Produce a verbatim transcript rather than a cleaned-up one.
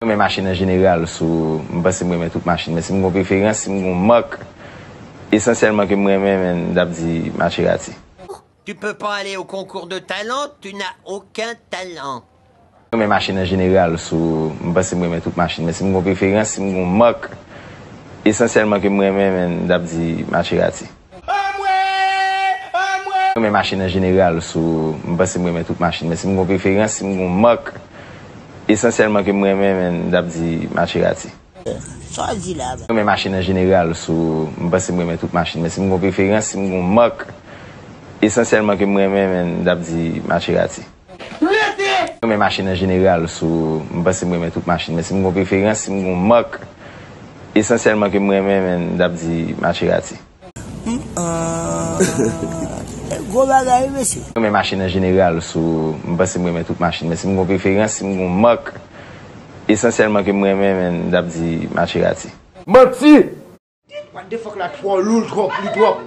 Renmen machin an jeneral, sou, m panse m renmen tout machin, men si m gon preferans, si m gon mak, esansyèlman ke m renmen, men m t ap di Maserati. Tu peux pas aller au concours de talent, tu n'as aucun talent. Renmen machin an jeneral, sou, m panse m renmen tout machin, men si m gon preferans, si m gon mak, esansyèlman ke m renmen, men m t ap di Maserati. Renmen machin an jeneral, sou, m panse m renmen tout machin, men si m gon preferans, si m gon mak, esansyèlman ke m renmen, men m t ap di Maserati. Sa w di la, ba? Renmen machin an jeneral, sou, m panse m renmen tout machin, men si m gon preferans, si m gon mak, esansyèlman ke m renmen, men m t ap di Maserati. Renmen machin an jeneral, sou, m panse m renmen tout machin, men si m gon preferans, si m gon mak, esansyèlman ke m renmen, men m t ap di Maserati. Gwo bagay, mesye. Renmen machin an jeneral, sou, m panse m renmen tout machin, men si m gon preferans, si m gon mak, esansyèlman ke m renmen, men m t ap di Maserati. Manti! What the fuck la twò lou, l twòp, li twòp.